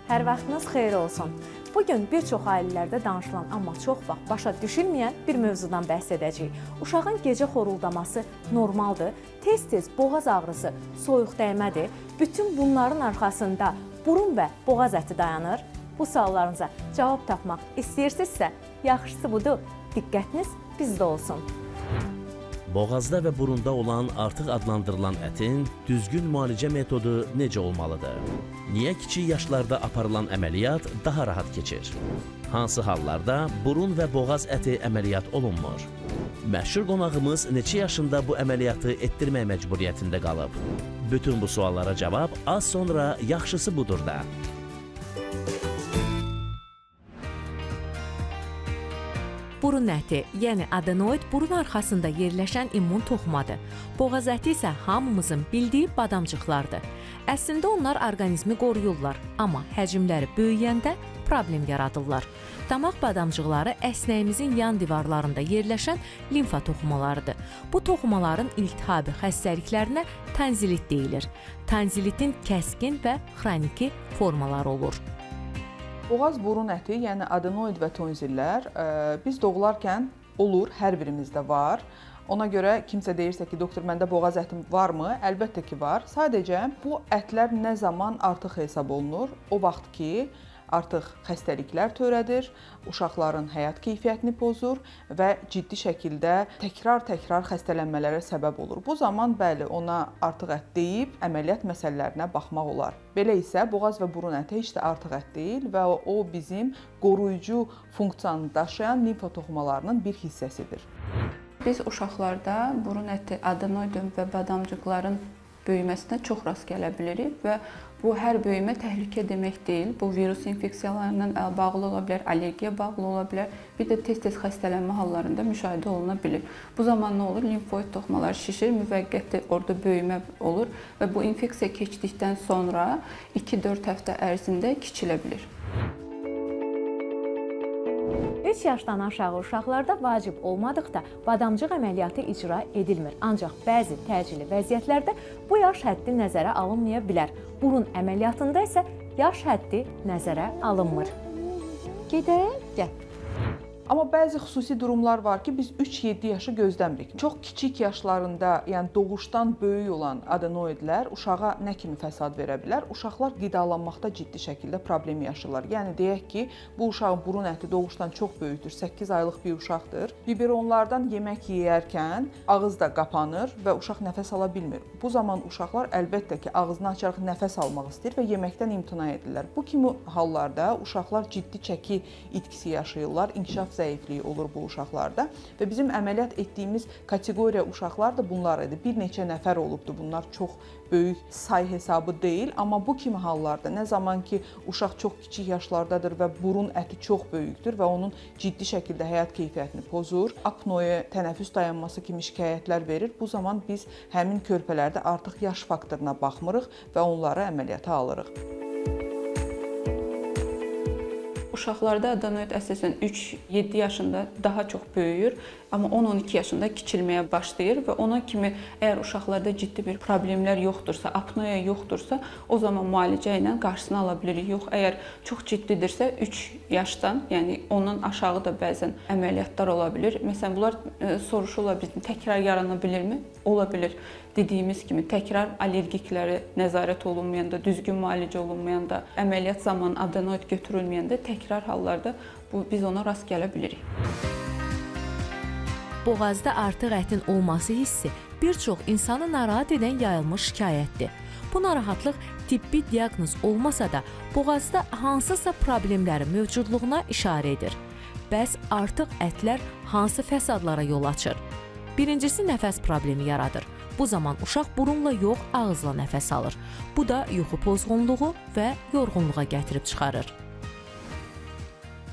Hər vaxtınız xeyir olsun. Bu gün bir çox ailələrdə danışılan, amma çox vaxt başa düşülməyən bir mövzudan bəhs edəcəyik. Uşağın gecə xoruldaması normaldır. Tez-tez boğaz ağrısı soyuq dəymədir. Bütün bunların arxasında burun və boğaz əti dayanır. Bu suallarınıza cavab tapmaq istəyirsinizsə, yaxşısı budur. Diqqətiniz bizdə olsun. Boğazda və burunda olan artıq adlandırılan ətin düzgün müalicə metodu necə olmalıdır? Niyə kiçik yaşlarda aparılan əməliyyat daha rahat keçir? Hansı hallarda burun və boğaz əti əməliyyat olunmur? Məşhur qonağımız neçə yaşında bu əməliyyatı etdirmək məcburiyyətində qalıb? Bütün bu suallara cavab az sonra yaxşısı budur da. Burun əti, yəni adenoid burun arxasında yerləşən immun toxumadır. Boğaz əti isə hamımızın bildiyi badamcıqlardır. Əslində onlar orqanizmi qoruyurlar, amma həcmləri böyüyəndə problem yaradırlar. Damaq badamcıqları əsnəyimizin yan divarlarında yerləşən limfa toxumalarıdır. Bu toxumaların iltihabi xəstəliklərinə tanzilit deyilir. Tanzilitin kəskin və xroniki formaları olur. Boğaz burun əti, yəni adenoid və tonzillər biz doğularkən olur, hər birimizdə var. Ona görə kimsə deyirsə ki, doktor məndə boğaz ətim varmı? Əlbəttə ki, var. Sadəcə bu ətlər nə zaman artıq hesab olunur? O vaxt ki, artıq xəstəliklər törədir, uşaqların həyat keyfiyyətini pozur və ciddi şəkildə təkrar-təkrar xəstələnmələrə səbəb olur. Bu zaman bəli, ona artıq ət deyib əməliyyat məsələlərinə baxmaq olar. Belə isə boğaz və burun əti heç də artıq ət deyil və o bizim qoruyucu funksiyanı daşıyan limfa toxumalarının bir hissəsidir. Biz uşaqlarda burun əti, adenoid və badamcıqların böyüməsinə çox rast gələ bilirik və bu hər böyümə təhlükə demək deyil. Bu virus infeksiyalarından bağlı ola bilər, allergiya bağlı ola bilər. Bir də tez-tez xəstələnmə hallarında müşahidə oluna bilir. Bu zaman nə olur? Limfoid toxumalar şişir, müvəqqəti orada böyümə olur və bu infeksiya keçdikdən sonra 2-4 həftə ərzində kiçilə bilir. 3 yaşdan aşağı uşaqlarda vacib olmadıqda badamcıq əməliyyatı icra edilmir. Ancaq bəzi təcili vəziyyətlərdə bu yaş həddi nəzərə alınmaya bilər. Burun əməliyyatında isə yaş həddi nəzərə alınmır. Gedək, gəl. Amma bəzi xüsusi durumlar var ki, biz 3-7 yaşı gözləmirik. Çox kiçik yaşlarında, yəni doğuşdan böyük olan adenoidlər uşağa nə kimi fəsad verə bilər? Uşaqlar qidalanmaqda ciddi şəkildə problem yaşayırlar. Yəni deyək ki, bu uşağın burun əti doğuşdan çox böyükdür, 8 aylıq bir uşaqdır. Biberonlardan yemək yeyərkən ağız da qapanır və uşaq nəfəs ala bilmir. Bu zaman uşaqlar əlbəttə ki, ağzını açaraq nəfəs almaq istəyir və yeməkdən imtina edirlər. Bu kimi hallarda uşaqlar ciddi çəki itkisi yaşayırlar, inkişaf zəifliyi olur bu uşaqlarda və bizim əməliyyat etdiyimiz kateqoriya uşaqlar da bunlar idi. Bir neçə nəfər olubdu. Bunlar çox böyük say hesabı deyil, amma bu kimi hallarda nə zaman ki uşaq çox kiçik yaşlardadır və burun əti çox böyükdür və onun ciddi şəkildə həyat keyfiyyətini pozur, apnoe, tənəffüs dayanması kimi şikayətlər verir. Bu zaman biz həmin körpələrdə artıq yaş faktoruna baxmırıq və onları əməliyyata alırıq. Uşaqlarda adenoid əsasən 3-7 yaşında daha çox böyüyür, amma 10-12 yaşında kiçilməyə başlayır və ona kimi əgər uşaqlarda ciddi bir problemlər yoxdursa, apnoe yoxdursa, o zaman müalicə ilə qarşısını ala bilirik. Yox, əgər çox ciddidirsə 3 yaşdan, yəni ondan aşağı da bəzən əməliyyatlar ola bilir. Məsələn, bunlar soruşurlar bizdən, təkrar yarana bilirmi? Ola bilir. Dediyimiz kimi təkrar allergikləri nəzarət olunmayanda, düzgün müalicə olunmayanda, əməliyyat zamanı adenoid götürülməyəndə təkrar hallarda bu biz ona rast gələ bilirik. Boğazda artıq ətin olması hissi bir çox insanı narahat edən yayılmış şikayətdir. Bu narahatlıq tibbi diaqnoz olmasa da boğazda hansısa problemlərin mövcudluğuna işarə edir. Bəs artıq ətlər hansı fəsadlara yol açır? Birincisi nəfəs problemi yaradır. Bu zaman uşaq burunla yox, ağızla nəfəs alır. Bu da yuxu pozğunluğu və yorğunluğa gətirib çıxarır.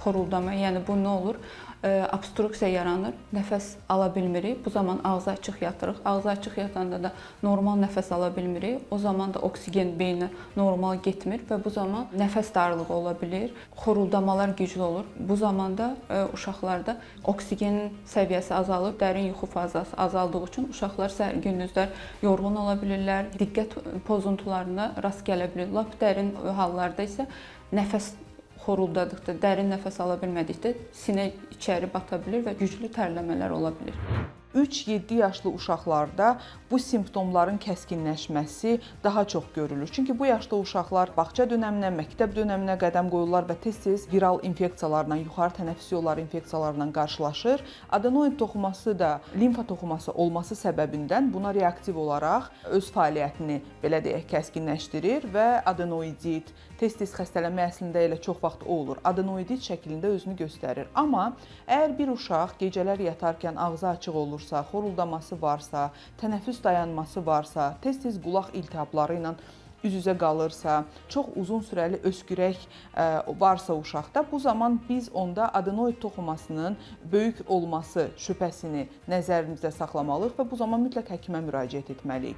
Xoruldama, yəni bu nə olur? Obstruksiya yaranır, nəfəs ala bilmirik. Bu zaman ağzı açıq yatırıq. Ağzı açıq yatanda da normal nəfəs ala bilmirik. O zaman da oksigen beynə normal getmir və bu zaman nəfəs darlığı ola bilir. Xoruldamalar güclü olur. Bu zaman da uşaqlarda oksigenin səviyyəsi azalır, dərin yuxu fazası azaldığı üçün uşaqlar səhər gündüzlər yorğun ola bilirlər, diqqət pozuntularına rast gələ bilir. Lap dərin hallarda isə nəfəs xoruldadıqda, dərin nəfəs ala bilmədikdə sinə içəri bata bilir və güclü tərləmələr ola bilir. 3-7 yaşlı uşaqlarda bu simptomların kəskinləşməsi daha çox görülür. Çünki bu yaşda uşaqlar bağça dönəminə, məktəb dönəminə qədəm qoyurlar və tez-tez viral infeksiyalarla, yuxarı tənəffüs yolları infeksiyalarla qarşılaşır. Adenoid toxuması da limfa toxuması olması səbəbindən buna reaktiv olaraq öz fəaliyyətini belə deyək kəskinləşdirir və adenoidit, tez-tez xəstələnmə əslində elə çox vaxt o olur. Adenoidit şəklində özünü göstərir. Amma əgər bir uşaq gecələr yatarkən ağzı açıq olursa, xoruldaması varsa, tənəffüs dayanması varsa, tez-tez qulaq iltihabları ilə üz-üzə qalırsa, çox uzun sürəli öskürək varsa uşaqda, bu zaman biz onda adenoid toxumasının böyük olması şübhəsini nəzərimizdə saxlamalıyıq və bu zaman mütləq həkimə müraciət etməliyik.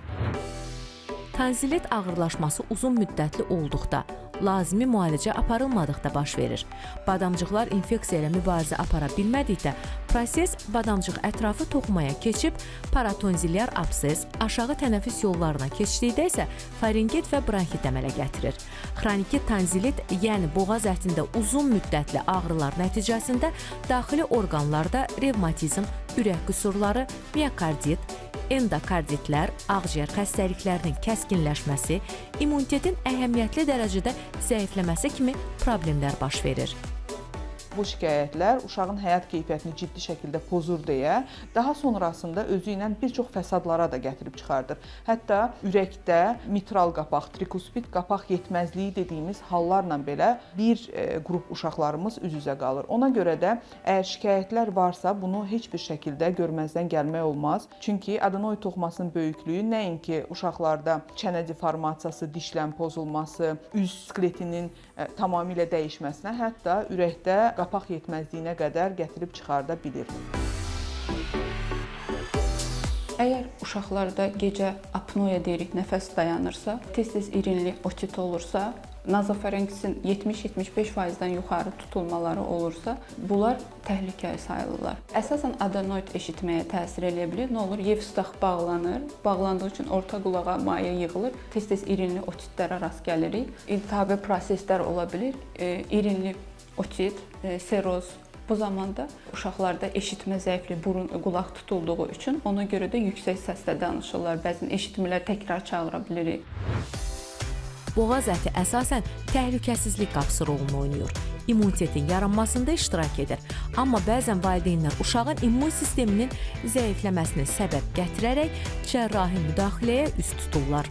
Tonzillit ağırlaşması uzun müddətli olduqda, lazımi müalicə aparılmadıqda baş verir. Badamcıqlar infeksiya ilə mübarizə apara bilmədikdə proses badamcıq ətrafı toxumaya keçib paratonzilyar absses, aşağı tənəffüs yollarına keçdikdə isə faringit və bronxit əmələ gətirir. Xroniki tonzillit, yəni boğaz ətində uzun müddətli ağrılar nəticəsində daxili orqanlarda revmatizm, ürək qüsurları, miokardit, endokarditlər, ağciyər xəstəliklərinin kəskinləşməsi, immunitetin əhəmiyyətli dərəcədə zəifləməsi kimi problemlər baş verir. Bu şikayətlər uşağın həyat keyfiyyətini ciddi şəkildə pozur deyə daha sonrasında özü ilə bir çox fəsadlara da gətirib çıxardır. Hətta ürəkdə mitral qapaq, trikuspid qapaq yetməzliyi dediyimiz hallarla belə bir qrup uşaqlarımız üz-üzə qalır. Ona görə də əgər şikayətlər varsa, bunu heç bir şəkildə görməzdən gəlmək olmaz. Çünki adenoid toxumasının böyüklüyü nəinki uşaqlarda çənə deformasiyası, dişlən pozulması, üz skeletinin tamamilə dəyişməsinə, hətta ürəkdə qapaq yetməzliyinə qədər gətirib çıxarda bilir. Əgər uşaqlarda gecə apnoya deyirik, nəfəs dayanırsa, tez-tez irinli otit olursa, nazofarenksin 70-75%-dən yuxarı tutulmaları olursa, bunlar təhlükəli sayılırlar. Əsasən adenoid eşitməyə təsir eləyə bilir. Nə olur? Yevstax bağlanır. Bağlandığı üçün orta qulağa maye yığılır. Tez-tez irinli otitlərə rast gəlirik. İltihabi proseslər ola bilir. İrinli otit, seroz. Bu zamanda uşaqlarda eşitmə zəifliyi, burun, qulaq tutulduğu üçün ona görə də yüksək səslə danışırlar. Bəzən eşitmirlər, təkrar çağıra bilirik. Boğaz əti əsasən təhlükəsizlik qapısı rolunu oynayır. İmmunitetin yaranmasında iştirak edir. Amma bəzən valideynlər uşağın immun sisteminin zəifləməsini səbəb gətirərək cərrahi müdaxiləyə üz tuturlar.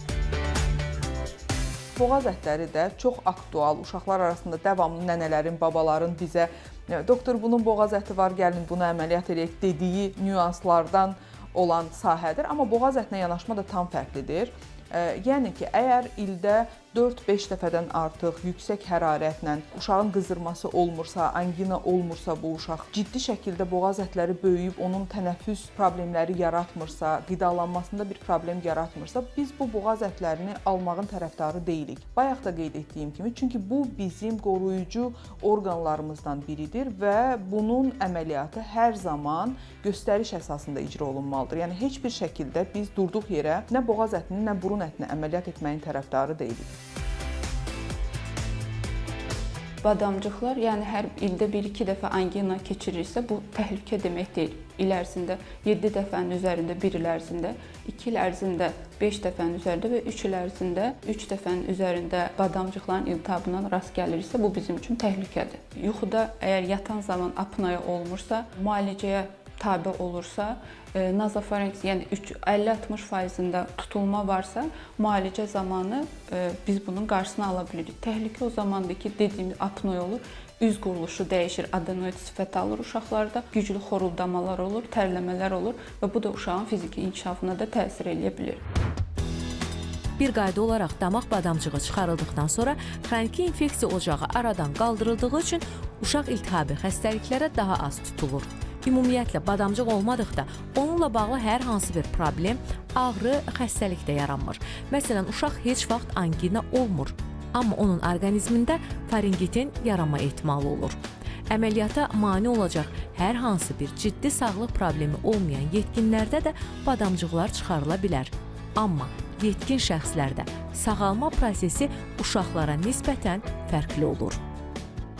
Boğaz ətləri də çox aktual, uşaqlar arasında davamlı nənələrin, babaların bizə doktor bunun boğaz əti var, gəlin bunu əməliyyat eləyək dediyi nüanslardan olan sahədir. Amma boğaz ətinə yanaşma da tam fərqlidir. Yəni ki, əgər ildə 4-5 dəfədən artıq yüksək hərarətlə uşağın qızdırması olmursa, angina olmursa, bu uşaq ciddi şəkildə boğaz ətləri böyüyüb onun tənəffüs problemləri yaratmırsa, qidalanmasında bir problem yaratmırsa, biz bu boğaz ətlərini almağın tərəfdarı deyilik. Bayaq da qeyd etdiyim kimi, çünki bu bizim qoruyucu orqanlarımızdan biridir və bunun əməliyyatı hər zaman göstəriş əsasında icra olunmalıdır. Yəni heç bir şəkildə biz durduq yerə nə boğaz ətini, nə burun ətini əməliyyat etməyin tərəfdarı deyilik. Badamcıqlar, yəni hər ildə 1-2 dəfə angina keçirirsə, bu təhlükə demək deyil. İl ərzində 7 dəfənin üzərində 1 il ərzində, 2 il ərzində 5 dəfənin üzərində və 3 il ərzində 3 dəfənin üzərində badamcıqların iltihabına rast gəlirsə, bu bizim üçün təhlükədir. Yuxuda əgər yatan zaman apnoya olmursa, müalicəyə tabe olursa, nazofarenks, yəni 50-60%-ində tutulma varsa, müalicə zamanı biz bunun qarşısını ala bilirik. Təhlükə o zamandır ki, dediyimiz apnoya olur, üz quruluşu dəyişir, adenoid sifət alır uşaqlarda, güclü xoruldamalar olur, tərləmələr olur və bu da uşağın fiziki inkişafına da təsir eləyə bilir. Bir qayda olaraq damaq badamcığı çıxarıldıqdan sonra xroniki infeksiya ocağı aradan qaldırıldığı üçün uşaq iltihabi xəstəliklərə daha az tutulur. Ümumiyyətlə badamcıq olmadıqda onunla bağlı hər hansı bir problem, ağrı, xəstəlik də yaranmır. Məsələn, uşaq heç vaxt angina olmur, amma onun orqanizmində faringitin yaranma ehtimalı olur. Əməliyyata mane olacaq hər hansı bir ciddi sağlıq problemi olmayan yetkinlərdə də badamcıqlar çıxarıla bilər. Amma yetkin şəxslərdə sağalma prosesi uşaqlara nisbətən fərqli olur.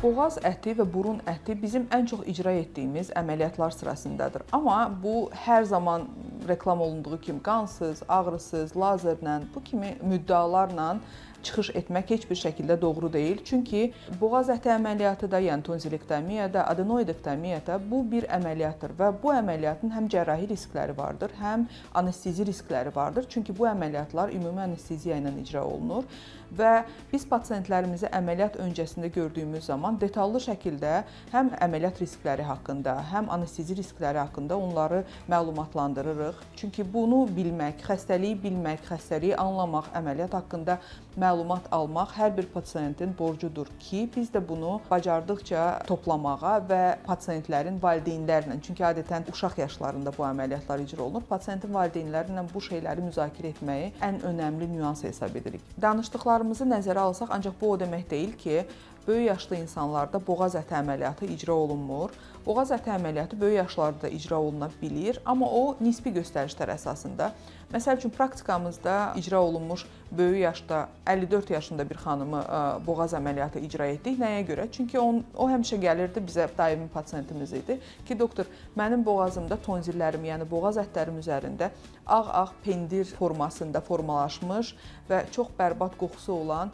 Boğaz əti və burun əti bizim ən çox icra etdiyimiz əməliyyatlar sırasındadır. Amma bu hər zaman reklam olunduğu kimi qansız, ağrısız, lazerlə, bu kimi müddəalarla çıxış etmək heç bir şəkildə doğru deyil. Çünki boğaz əti əməliyyatı da, yəni tonzilektomiya da, adenoidektomiya da bu bir əməliyyatdır və bu əməliyyatın həm cərrahi riskləri vardır, həm anestezi riskləri vardır. Çünki bu əməliyyatlar ümumi anesteziya ilə icra olunur və biz pasientlərimizi əməliyyat öncəsində gördüyümüz zaman detallı şəkildə həm əməliyyat riskləri haqqında, həm anestezi riskləri haqqında onları məlumatlandırırıq. Çünki bunu bilmək, xəstəliyi bilmək, xəstəliyi anlamaq, əməliyyat haqqında məlumat almaq hər bir pasientin borcudur ki, biz də bunu bacardıqca toplamağa və pasientlərin valideynlərlə, çünki adətən uşaq yaşlarında bu əməliyyatlar icra olunur, pasientin valideynləri ilə bu şeyləri müzakirə etməyi ən önəmli nüans hesab edirik. Danışdıqlarımızı nəzərə alsaq, ancaq bu o demək deyil ki, böyük yaşlı insanlarda boğaz əti əməliyyatı icra olunmur. Boğaz əti əməliyyatı böyük yaşlarda da icra oluna bilir, amma o nisbi göstərişlər əsasında. Məsəl üçün praktikamızda icra olunmuş böyük yaşda 54 yaşında bir xanımı boğaz əməliyyatı icra etdik. Nəyə görə? Çünki o həmişə gəlirdi bizə, daimi pasientimiz idi ki, doktor, mənim boğazımda tonzillərim, yəni boğaz ətlərim üzərində ağ-ağ pendir formasında formalaşmış və çox bərbad qoxusu olan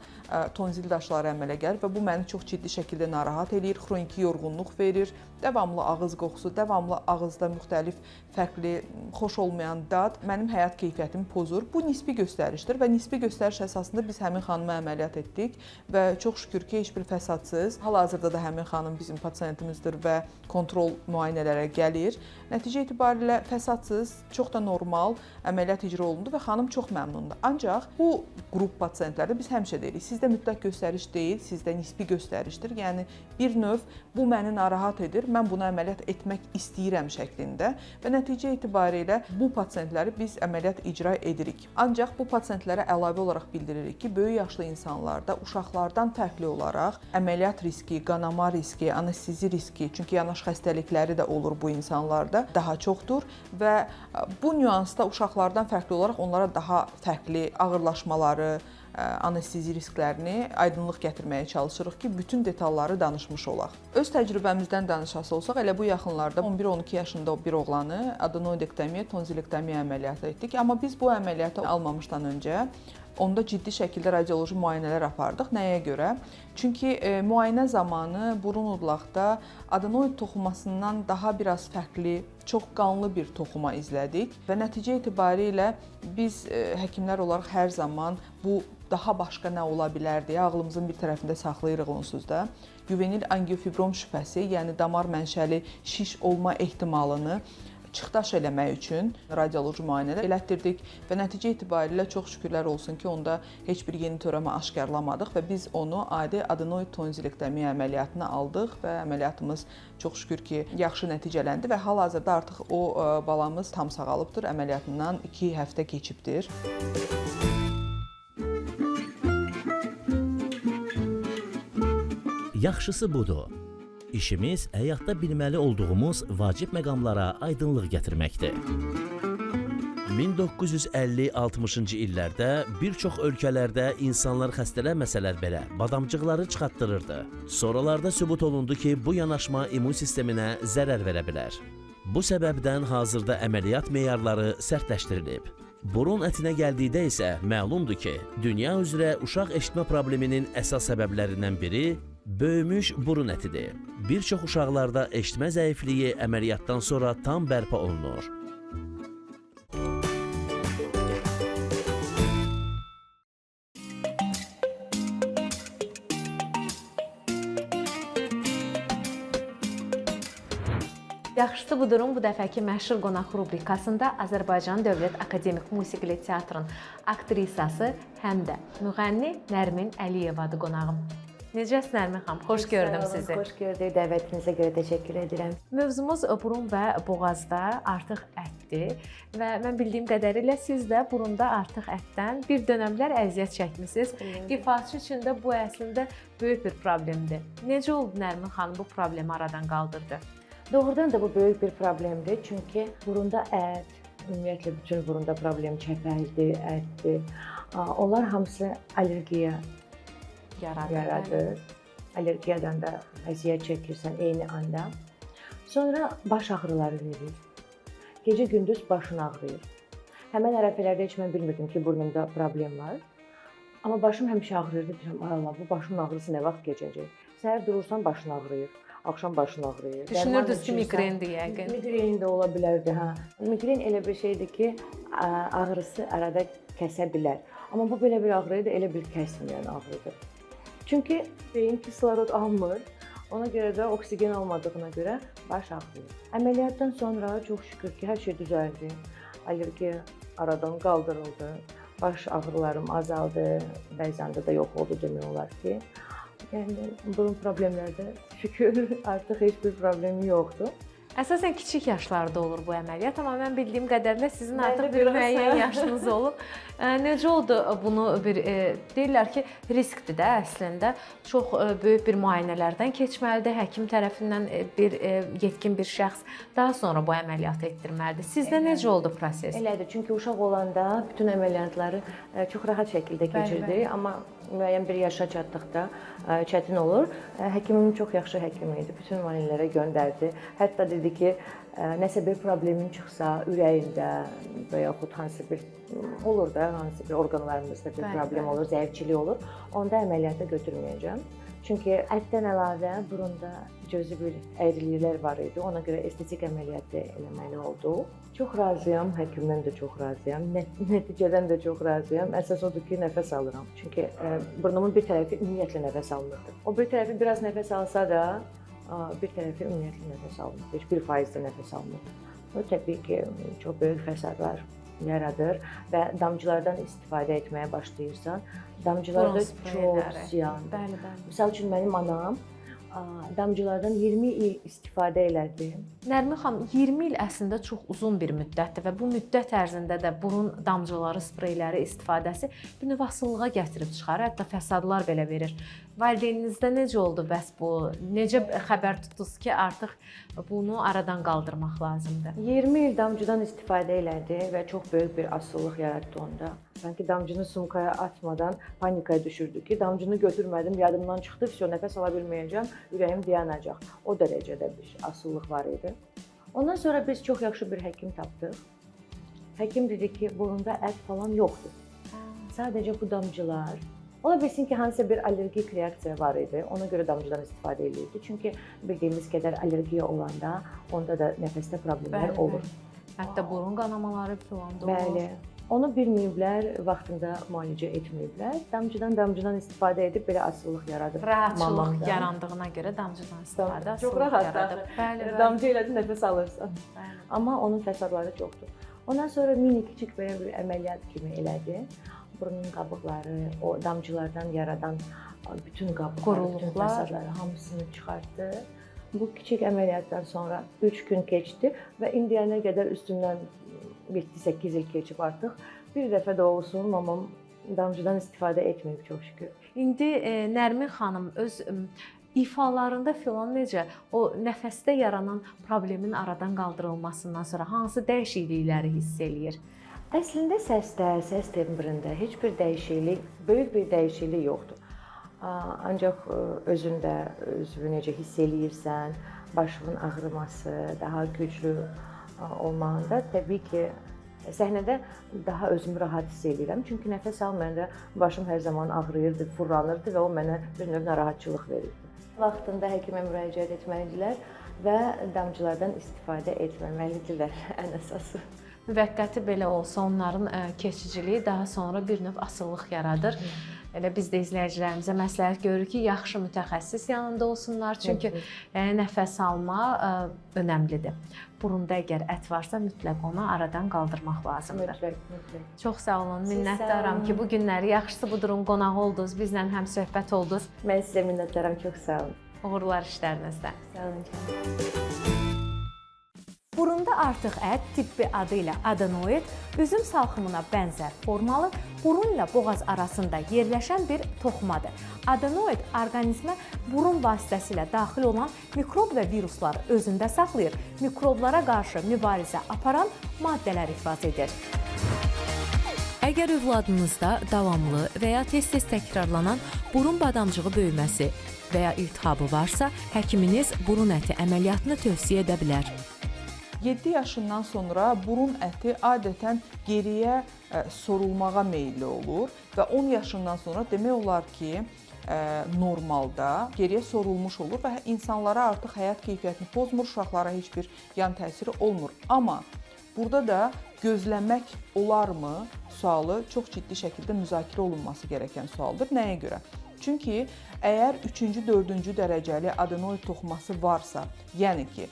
tonzil daşları əmələ gəlir və bu məni çox ciddi şəkildə narahat eləyir, xroniki yorğunluq verir, davamlı ağız qoxusu, davamlı ağızda müxtəlif fərqli, xoş olmayan dad mənim həyat keyfiyyətimi pozur. Bu nisbi göstərişdir və nisbi göstəriş əsasında biz həmin xanıma əməliyyat etdik və çox şükür ki, heç bir fəsadsız. Hal-hazırda da həmin xanım bizim pasientimizdir və kontrol müayinələrə gəlir. Nəticə itibarilə fəsadsız, çox da normal əməliyyat icra olundu və xanım çox məmnundur. Ancaq bu qrup pasientlərdə biz həmişə deyirik, sizdə mütləq göstəriş deyil, sizdə nisbi göstərişdir. Yəni bir növ bu məni narahat edir, mən bunu əməliyyat etmək istəyirəm şəklində və nəticə itibarilə bu pasientləri biz əməliyyat icra edirik. Ancaq bu pasientlərə əlavə olaraq bildiririk ki, böyük yaşlı insanlarda uşaqlardan fərqli olaraq əməliyyat riski, qanama riski, anestezi riski, çünki yanaş xəstəlikləri də olur bu insanlarda, daha çoxdur və bu nüansda uşaqlardan fərqli olaraq onlara daha fərqli ağırlaşmaları, anestezi risklərini aydınlıq gətirməyə çalışırıq ki, bütün detalları danışmış olaq. Öz təcrübəmizdən danışası olsaq, elə bu yaxınlarda 11-12 yaşında bir oğlanı adenoidektomiya, tonzilektomiya əməliyyatı etdik. Amma biz bu əməliyyatı almamışdan öncə onda ciddi şəkildə radioloji müayinələr apardıq. Nəyə görə? Çünki müayinə zamanı burun udlaqda adenoid toxumasından daha biraz fərqli, çox qanlı bir toxuma izlədik və nəticə itibarilə biz həkimlər olaraq hər zaman bu daha başqa nə ola bilər deyə ağlımızın bir tərəfində saxlayırıq onsuz da. Juvenil angiofibrom şübhəsi, yəni damar mənşəli şiş olma ehtimalını çıxdaş eləmək üçün radioloji müayinələr elətdirdik və nəticə itibarilə çox şükürlər olsun ki, onda heç bir yeni törəmə aşkarlamadıq və biz onu adi adenoid tonzilektomiya əməliyyatına aldıq və əməliyyatımız çox şükür ki, yaxşı nəticələndi və hal-hazırda artıq o balamız tam sağalıbdır, əməliyyatından 2 həftə keçibdir. Yaxşısı budur. İşimiz həyatda bilməli olduğumuz vacib məqamlara aydınlıq gətirməkdir. 1950-60-cı illərdə bir çox ölkələrdə insanlar xəstələnməsələr belə badamcıqları çıxartdırırdı. Sonralarda sübut olundu ki, bu yanaşma immun sisteminə zərər verə bilər. Bu səbəbdən hazırda əməliyyat meyarları sərtləşdirilib. Burun ətinə gəldikdə isə məlumdur ki, dünya üzrə uşaq eşitmə probleminin əsas səbəblərindən biri böyümüş burun ətidir. Bir çox uşaqlarda eşitmə zəifliyi əməliyyatdan sonra tam bərpa olunur. Yaxşısı budurun bu dəfəki məşhur qonaq rubrikasında Azərbaycan Dövlət Akademik Musiqili Teatrın aktrisası həm də müğənni Nərmin Əliyevadır qonağım. Necəsiz Nərmin xanım? Xoş gördüm Sağ olun, sizi. Xoş gördük. Dəvətinizə görə təşəkkür edirəm. Mövzumuz burun və boğazda artıq ətdir və mən bildiyim qədərilə siz də burunda artıq ətdən bir dönəmlər əziyyət çəkmisiniz. İfaçı üçün də bu əslində böyük bir problemdir. Necə oldu Nərmin xanım bu problemi aradan qaldırdı? Doğrudan da bu böyük bir problemdir. Çünki burunda ət, ümumiyyətlə bütün burunda problem çəpəldir, ətdir. Onlar hamısı allergiya Yaradır. yaradır. Allergiyadan da əziyyət çəkirsən eyni anda. Sonra baş ağrıları verir. Gecə gündüz başın ağrıyır. Həmən ərəfələrdə heç mən bilmirdim ki, burnumda problem var. Amma başım həmişə ağrıyırdı. Deyirəm, ay Allah, bu başımın ağrısı nə vaxt keçəcək? Səhər durursan başın ağrıyır, axşam başın ağrıyır. Düşünürdünüz ki, Dərman içirsən. migrendir yəqin. Migren də ola bilərdi, hə. Migren elə bir şeydir ki, ağrısı arada kəsə bilər. Amma bu belə bir ağrı idi, elə bir kəsməyən ağrıdır. Çünki beyin kislorod almır. Ona görə də oksigen almadığına görə baş ağrıyır. Əməliyyatdan sonra çox şükür ki, hər şey düzəldi. Allergiya aradan qaldırıldı. Baş ağrılarım azaldı, bəzən də yox oldu demək olar ki. Yəni burun problemləri də şükür artıq heç bir problemi yoxdur. Əsasən kiçik yaşlarda olur bu əməliyyat, amma mən bildiyim qədərilə sizin Məndə artıq bir biraz, müəyyən hə. yaşınız olub. Necə oldu bunu bir deyirlər ki, riskdir də əslində. Çox böyük bir müayinələrdən keçməlidir. Həkim tərəfindən bir yetkin bir şəxs daha sonra bu əməliyyatı etdirməlidir. Sizdə necə oldu proses? Elədir. Çünki uşaq olanda bütün əməliyyatları çox rahat şəkildə keçirdi, amma müəyyən bir yaşa çatdıqda çətin olur. Həkimim çox yaxşı həkim idi. Bütün müayinələrə göndərdi. Hətta dedi ki, nəsə bir problemin çıxsa ürəyində və yaxud hansı bir olur da, hansı bir orqanlarımızda bir problem olur, zəifçilik olur, onda əməliyyata götürməyəcəm. Çünki ətdən əlavə burunda cüzi bir əyriliklər var idi. Ona görə estetik əməliyyat da eləməli oldu. Çox razıyam, həkimdən də çox razıyam, nəticədən də çox razıyam. Əsas odur ki, nəfəs alıram. Çünki burnumun bir tərəfi ümumiyyətlə nəfəs almırdı. O bir tərəfi biraz nəfəs alsa da, bir tərəfi ümumiyyətlə nəfəs almırdı. Heç 1% də nəfəs almırdı. Bu təbii ki, çox böyük fəsadlar yaradır və damcılardan istifadə etməyə başlayırsan, damcılarda Burun çox spreyləri. ziyandır. Bəli, bəli. Misal üçün mənim anam damcılardan 20 il istifadə elədi. Nərmin xanım, 20 il əslində çox uzun bir müddətdir və bu müddət ərzində də burun damcıları, spreyləri istifadəsi bir növ asılılığa gətirib çıxarır, hətta fəsadlar belə verir. Valideyninizdə necə oldu bəs bu? Necə xəbər tutdunuz ki, artıq bunu aradan qaldırmaq lazımdır? 20 il damcıdan istifadə elədi və çox böyük bir asılılıq yaratdı onda. Sanki damcını sumkaya atmadan panikaya düşürdü ki, damcını götürmədim, yadımdan çıxdı, vəsə nəfəs ala bilməyəcəm, ürəyim dayanacaq. O dərəcədə bir asılılıq var idi. Ondan sonra biz çox yaxşı bir həkim tapdıq. Həkim dedi ki, burunda ət falan yoxdur. Sadəcə bu damcılar, ola bilsin ki, hansısa bir allergik reaksiya var idi. Ona görə damcıdan istifadə edirdi. Çünki bildiyimiz qədər allergiya olanda onda da nəfəsdə problemlər olur. Hətta burun qanamaları falan da olur. Bəli. Onu bilməyiblər, vaxtında müalicə etməyiblər. Damcıdan istifadə edib belə asılılıq yaradıb. Rahatçılıq mamamda. yarandığına görə damcıdan istifadə Çox asılılıq rahat yaradıb. axı. Bəli, bəli. Damcı elədi nəfəs alırsan. Bəli. Amma onun fəsadları çoxdur. Ondan sonra mini kiçik belə bir əməliyyat kimi elədi. Burnun qabıqları, o damcılardan yaradan bütün qabıqları, bütün Qoruluqlar. fəsadları hamısını çıxartdı. Bu kiçik əməliyyatdan sonra 3 gün keçdi və indiyənə qədər üstündən 7-8 il keçib artıq. Bir dəfə də olsun mamam damcıdan istifadə etməyib çox şükür. İndi Nərmin xanım öz ifalarında filan necə o nəfəsdə yaranan problemin aradan qaldırılmasından sonra hansı dəyişiklikləri hiss eləyir? Əslində səsdə, səs tembrində heç bir dəyişiklik, böyük bir dəyişiklik yoxdur. Ancaq özündə özünü necə hiss eləyirsən, başının ağrıması, daha güclü olmağında təbii ki, səhnədə daha özümü rahat hiss eləyirəm. Çünki nəfəs almayanda başım hər zaman ağrıyırdı, fırlanırdı və o mənə bir növ narahatçılıq verirdi. Vaxtında həkimə müraciət etməlidirlər və damcılardan istifadə etməməlidirlər ən əsası. Müvəqqəti belə olsa onların keçiciliyi daha sonra bir növ asılılıq yaradır. Elə biz də izləyicilərimizə məsləhət görürük ki, yaxşı mütəxəssis yanında olsunlar, çünki nəfəs alma önəmlidir. Burunda əgər ət varsa, mütləq onu aradan qaldırmaq lazımdır. Mütləq, mütləq. Çox sağ olun, Siz sağ minnətdaram ki, olun. bu günləri yaxşısı budurun qonağı oldunuz, bizlə həm söhbət oldunuz. Mən sizə minnətdaram, çox sağ olun. Uğurlar işlərinizdə. Sağ olun canım. Burunda artıq ət, tibbi adı ilə adenoid, üzüm salxımına bənzər formalı, burun ilə boğaz arasında yerləşən bir toxumadır. Adenoid orqanizmə burun vasitəsilə daxil olan mikrob və virusları özündə saxlayır, mikroblara qarşı mübarizə aparan maddələr ifraz edir. Əgər övladınızda davamlı və ya tez-tez təkrarlanan burun badamcığı böyüməsi və ya iltihabı varsa, həkiminiz burun əti əməliyyatını tövsiyə edə bilər. 7 yaşından sonra burun əti adətən geriyə sorulmağa meyilli olur və 10 yaşından sonra demək olar ki, normalda geriyə sorulmuş olur və insanlara artıq həyat keyfiyyətini pozmur, uşaqlara heç bir yan təsiri olmur. Amma burada da gözləmək olarmı sualı çox ciddi şəkildə müzakirə olunması gerəkən sualdır. Nəyə görə? Çünki əgər 3-cü, 4-cü dərəcəli adenoid toxuması varsa, yəni ki,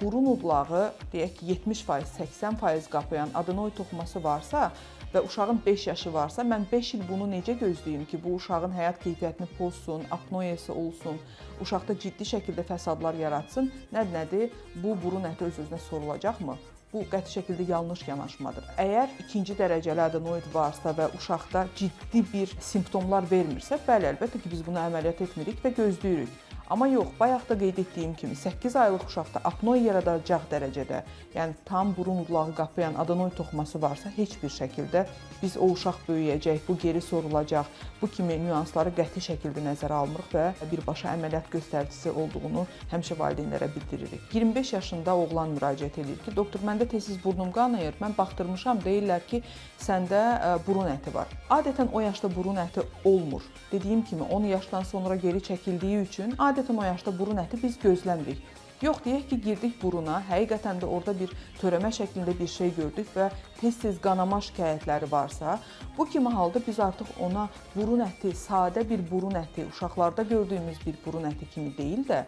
burun udlağı deyək ki, 70%, 80% qapayan adenoid toxuması varsa və uşağın 5 yaşı varsa, mən 5 il bunu necə gözləyim ki, bu uşağın həyat keyfiyyətini pozsun, apnoyası olsun, uşaqda ciddi şəkildə fəsadlar yaratsın? Nədir? Bu burun əti öz-özünə sorulacaqmı? Bu qəti şəkildə yanlış yanaşmadır. Əgər ikinci dərəcəli adenoid varsa və uşaqda ciddi bir simptomlar vermirsə, bəli, əlbəttə ki, biz bunu əməliyyat etmirik və gözləyirik. Amma yox, bayaq da qeyd etdiyim kimi 8 aylıq uşaqda apnoe yaradacaq dərəcədə, yəni tam burun udlağı qapayan adenoid toxuması varsa, heç bir şəkildə biz o uşaq böyüyəcək, bu geri sorulacaq, bu kimi nüansları qəti şəkildə nəzərə almırıq və birbaşa əməliyyat göstəricisi olduğunu həmişə valideynlərə bildiririk. 25 yaşında oğlan müraciət eləyir ki, doktor, məndə tez-tez burnum qanayır, mən baxdırmışam, deyirlər ki, səndə burun əti var. Adətən o yaşda burun əti olmur. Dediyim kimi 10 yaşdan sonra geri çəkildiyi üçün adətən o yaşda burun əti biz gözləmirik. Yox, deyək ki, girdik buruna, həqiqətən də orada bir törəmə şəklində bir şey gördük və tez-tez qanama şikayətləri varsa, bu kimi halda biz artıq ona burun əti, sadə bir burun əti, uşaqlarda gördüyümüz bir burun əti kimi deyil də,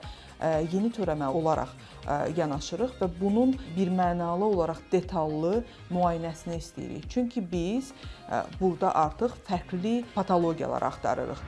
yeni törəmə olaraq yanaşırıq və bunun bir mənalı olaraq detallı müayinəsini istəyirik. Çünki biz burada artıq fərqli patologiyalar axtarırıq.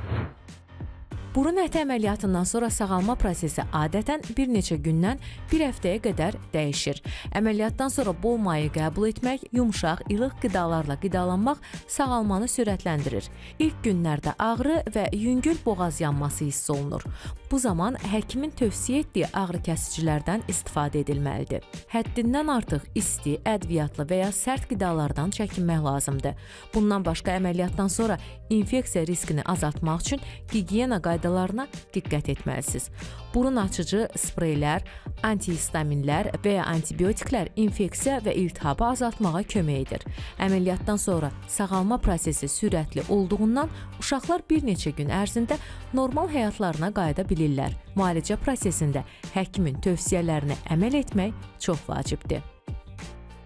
Burun əti əməliyyatından sonra sağalma prosesi adətən bir neçə gündən bir həftəyə qədər dəyişir. Əməliyyatdan sonra bol maye qəbul etmək, yumşaq, ilıq qidalarla qidalanmaq sağalmanı sürətləndirir. İlk günlərdə ağrı və yüngül boğaz yanması hiss olunur. Bu zaman həkimin tövsiyə etdiyi ağrı kəsicilərdən istifadə edilməlidir. Həddindən artıq isti, ədviyyatlı və ya sərt qidalardan çəkinmək lazımdır. Bundan başqa əməliyyatdan sonra infeksiya riskini azaltmaq üçün gigiyena qaydalarına diqqət etməlisiniz. Burun açıcı spreylər, antihistaminlər və ya antibiotiklər infeksiya və iltihabı azaltmağa kömək edir. Əməliyyatdan sonra sağalma prosesi sürətli olduğundan uşaqlar bir neçə gün ərzində normal həyatlarına qayıda bilirlər. Müalicə prosesində həkimin tövsiyələrinə əməl etmək çox vacibdir.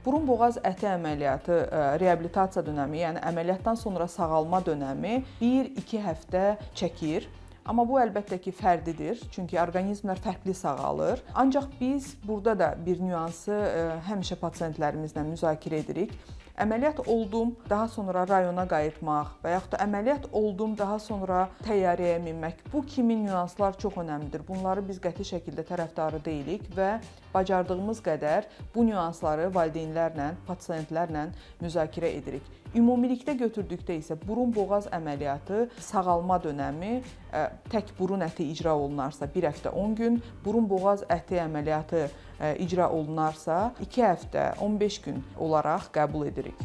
Burun-boğaz əti əməliyyatı reabilitasiya dönəmi, yəni əməliyyatdan sonra sağalma dönəmi 1-2 həftə çəkir. Amma bu əlbəttə ki, fərdidir, çünki orqanizmlər fərqli sağalır. Ancaq biz burada da bir nüansı həmişə pasientlərimizlə müzakirə edirik. Əməliyyat oldum, daha sonra rayona qayıtmaq və yaxud da əməliyyat oldum, daha sonra təyyarəyə minmək. Bu kimi nüanslar çox önəmlidir. Bunları biz qəti şəkildə tərəfdarı deyilik və bacardığımız qədər bu nüansları valideynlərlə, pasientlərlə müzakirə edirik. Ümumilikdə götürdükdə isə burun-boğaz əməliyyatı sağalma dönəmi tək burun əti icra olunarsa 1 həftə 10 gün, burun-boğaz əti əməliyyatı icra olunarsa 2 həftə 15 gün olaraq qəbul edirik.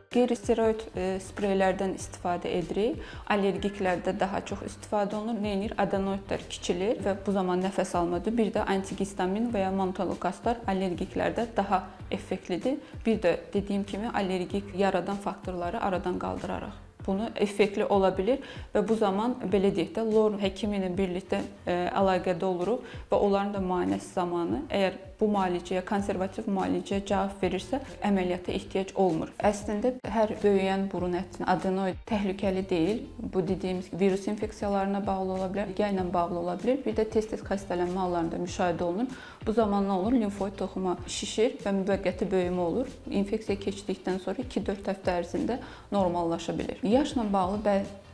Qeyri-steroid spreylərdən istifadə edirik. Allergiklərdə daha çox istifadə olunur. Nə edir? Adenoidlər kiçilir və bu zaman nəfəs almadır. Bir də antihistamin və ya montelukastlar allergiklərdə daha effektlidir. Bir də dediyim kimi allergik yaradan faktorları aradan qaldıraraq bunu effektli ola bilir və bu zaman belə deyək də lor həkimi ilə birlikdə əlaqədə oluruq və onların da müayinəsi zamanı əgər bu müalicəyə, konservativ müalicəyə cavab verirsə, əməliyyata ehtiyac olmur. Əslində hər böyüyən burun ətinin adenoid təhlükəli deyil. Bu dediyimiz virus infeksiyalarına bağlı ola bilər, allergiya ilə bağlı ola bilər. Bir də tez-tez xəstələnmə hallarında müşahidə olunur. Bu zaman nə olur? Limfoid toxuma şişir və müvəqqəti böyümə olur. İnfeksiya keçdikdən sonra 2-4 həftə ərzində normallaşa bilir. Yaşla bağlı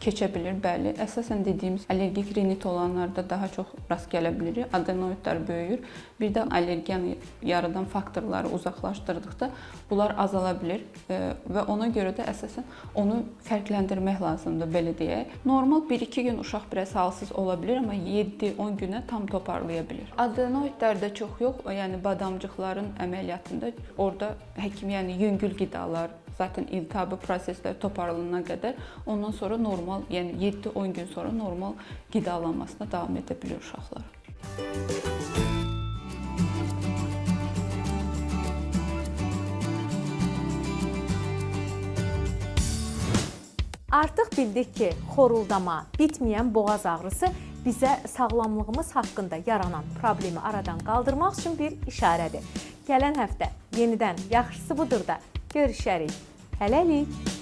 keçə bilir, bəli. Əsasən dediyimiz allergik rinit olanlarda daha çox rast gələ bilirik. Adenoidlər böyüyür. Bir də allergiyanı yaradan faktorları uzaqlaşdırdıqda bunlar azala bilir və ona görə də əsasən onu fərqləndirmək lazımdır, belə deyək. Normal 1-2 gün uşaq biraz halsız ola bilər, amma 7-10 günə tam toparlaya bilir. Adenoidlərdə çox yox, yəni badamcıqların əməliyyatında orada həkim, yəni yüngül qidalar, zaten iltihabi proseslər toparlanana qədər, ondan sonra normal, yəni 7-10 gün sonra normal qidalanmasına davam edə bilir uşaqlar. Artıq bildik ki, xoruldama, bitməyən boğaz ağrısı bizə sağlamlığımız haqqında yaranan problemi aradan qaldırmaq üçün bir işarədir. Gələn həftə yenidən yaxşısı budur da görüşərik. Hələlik.